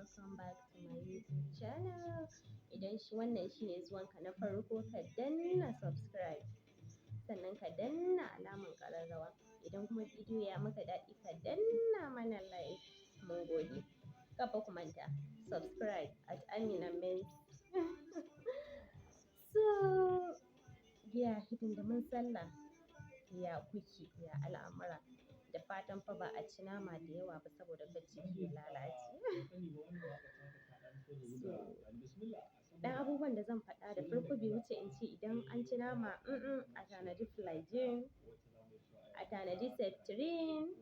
Welcome back to my YouTube channel. Idan shi wannan shine zuwanka na farko, ka danna subscribe, sannan ka danna alamar ƙararrawa. Idan kuma bidiyo ya maka daɗi, ka danna mana like. Mun gode. Kar fa ku manta, subscribe at Amina Mens. So, ya hidindimun sallah, ya kuke, ya al'amura? Da fatan fa ba a ci nama da yawa ba saboda kar ciki ya lalace. So, ɗan abubuwan da zan faɗa da farko bai wuce in ce idan an ci nama, a tanadi Flagyl, a tanadi Septrin,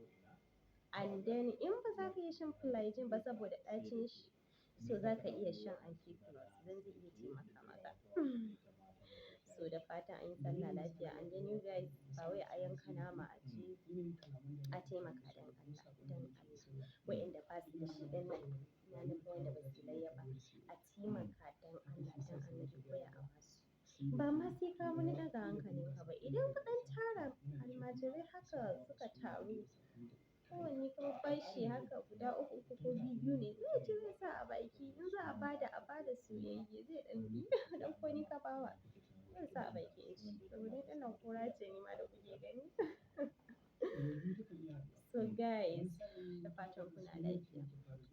and then in ba za ka iya shan Flagyl ba saboda ɗacin shi, so za ka iya shan Ampiclox don zai iya taimaka maka. So da fatan an yi sallah lafiya, and then you guys, ba wai a yanka nama a ci, a taimaka don Allah, don Allah. Wa'inda ba su da shi ɗin nan, ina nufin wanda ba su layya ba, a taimaka don Allah, don Annabi, ko ya a basu. Ba ma sai ka wani ɗaga hankalin ka ba. Idan ka ɗan tara almajirai haka suka taru, kowanne ka babbashi haka guda uku uku ko biyu biyu ne, zai ci, zai sa a baki. In za a ba da soyayye, zai ɗan bi. Don ko ni ka ba wa, zan sa a baki in ci. Saboda ni ɗinnan kura ce nima da kuke gani. So guys, da fatan kuna lafiya.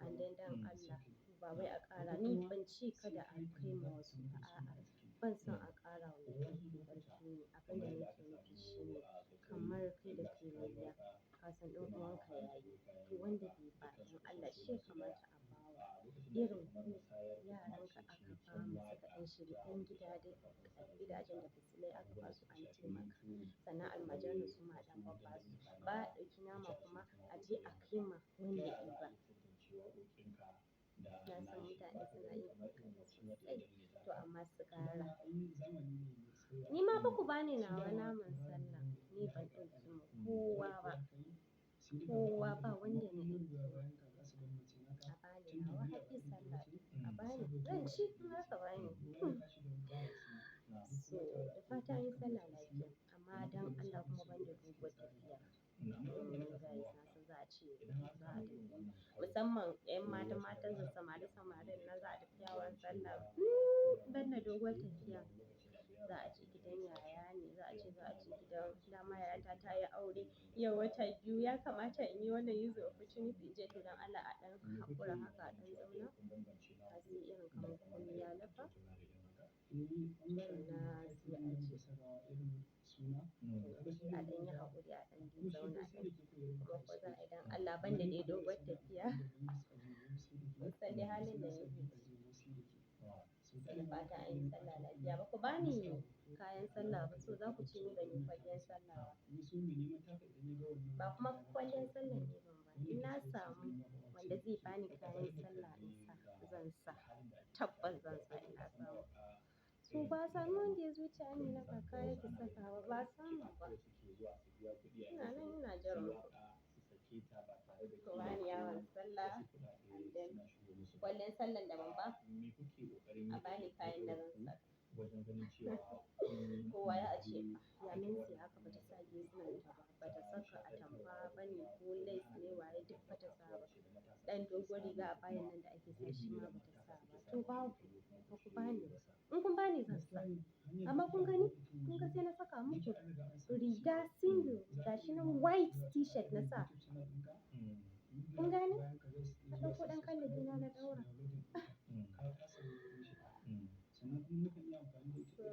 And then don Allah, ba wai a ƙara, ni ban ce kada a kai ma wasu ba, a'a. Ban son a ƙara wa mai ƙarfi ne. Abin da nake nufi shine kamar kai da kai layya, ka san ɗan uwanka ya yi, to wanda bai ba, don Allah shi ya kamata a ba wa. Irin ku yaran ka aka ba ma suka ɗan shiga ɗan gida dai, gidajen da basu layya aka ba su an taimaka. Sannan almajiran su ma a ɗan babba su. Ba a ɗauki nama kuma a je a kai ma wanda bai ba. Na san mutane suna yin ƙoƙari sosai, to amma su ƙara. Ni ma fa ku bani nawa naman sallah, ni ban ɗauki ma kowa ba. Kowa ba wanda na ɗauki ma. A bani nawa, happy Sallah. A bani, zan ci in aka bani. So da fatan an yi sallah lafiya, amma don Allah kuma ban da doguwar tafiya. Guys, na san za a ce za a tafi. Musamman 'yan mata matan da samari samarin nan za a tafi yawon sallah. Ban da doguwar tafiya. Za a je gidan yaya ne, za a je gidan dama yayata ta yi aure yau wata 2. Ya kamata in yi wannan use opportunity in je, to don Allah a ɗan haƙura haka a ɗan zauna. Har sai irin kamar komai ya lafa. Tukuna sai a je. To sai a ɗan yi haƙuri, a ɗan dai zauna ɗin. Kuma ko za a yi, don Allah ban da dai doguwar tafiya. Kun san dai halin da nake ciki. Da fatan an yi sallah lafiya. Ba ku bani kayan sallah ba, so za ku ce ni ban yi kwalliyar sallah ba. Ba kuma kwalliyar sallah ne ban ba. In na samu wanda zai bani kayan sallah in sa, zan sa. Tabbas zan sa in na samu. So ba a samu wanda ya zo ya ce Amina ga kaya ki saka ba, ba a samu ba. Ina nan ina jiran ku. Ku bani yawon sallah, and then kwalliyar sallan da ban ba, a bani kayan da zan saka. Kowa ya ce, "Ya Mensi haka ba ta sa gezinan ta ba, ba ta saka atamfa bane ko lace ne waye duk ba ta sa ba. Ɗan doguwar riga abayan nan da ake sa shi ma ba ta sa ba." To babu, ba ku bani ba. In kun bani zan sa. Amma kun gani? Kun ga sai na saka muku riga single gashi nan white T-shirt na sa. Kun gane? Na ɗauko ɗan kallabi na, na ɗaura. So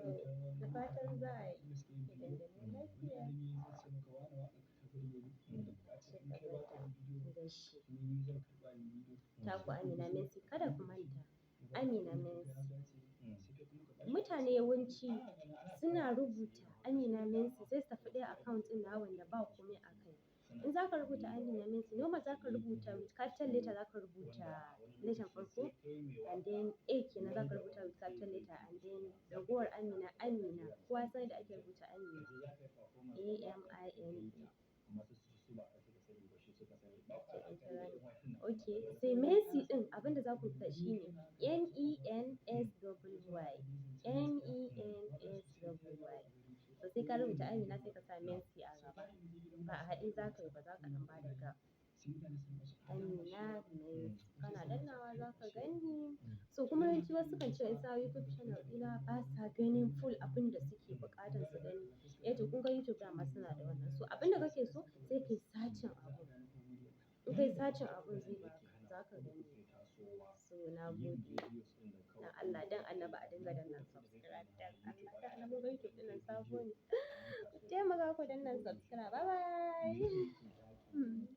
da fatan za a yi hidindimu lafiya. A ci gaba da gashi. Taku Amina Mensi, kada ku manta. Amina Mensi. Mutane yawanci suna rubuta Amina Mensi sai su tafi ɗaya account ɗin nawa wanda ba kome a kai. In za ka rubuta Amina Mensi, normal za ka rubuta with capital letter, za ka rubuta letter farko and then A kenan za ka rubuta with capital letter, and then ragowar Amina, Amina. Kowa ya san yadda ake rubuta Amina. A M I N A. Okay, sai Mensi ɗin abin da za ku rubuta shine Mensy. Mensy. To sai ka rubuta Amina sai ka sa Mensi a gaba. Ba a haɗe za ka yi ba, za ka ɗan ba da gap. Amina na Nancy. Kana dannawa za ka gani. So kuma yawanci wasu kan ce in sa YouTube channel ɗina ba sa ganin full abin da suke buƙatan su gani. Eh to kun ga YouTube dama suna da wannan. So abin da kake so sai ka yi searching abun. In ka yi searching abun zai baka, za ka gani. So na gode. Dan Allah, don annabi a dinga danna subscribe. Dan Allah, dan annabi kun ga YouTube ɗinnan sabo ne. Ku taimaka ku danna subscribe. Bye bye.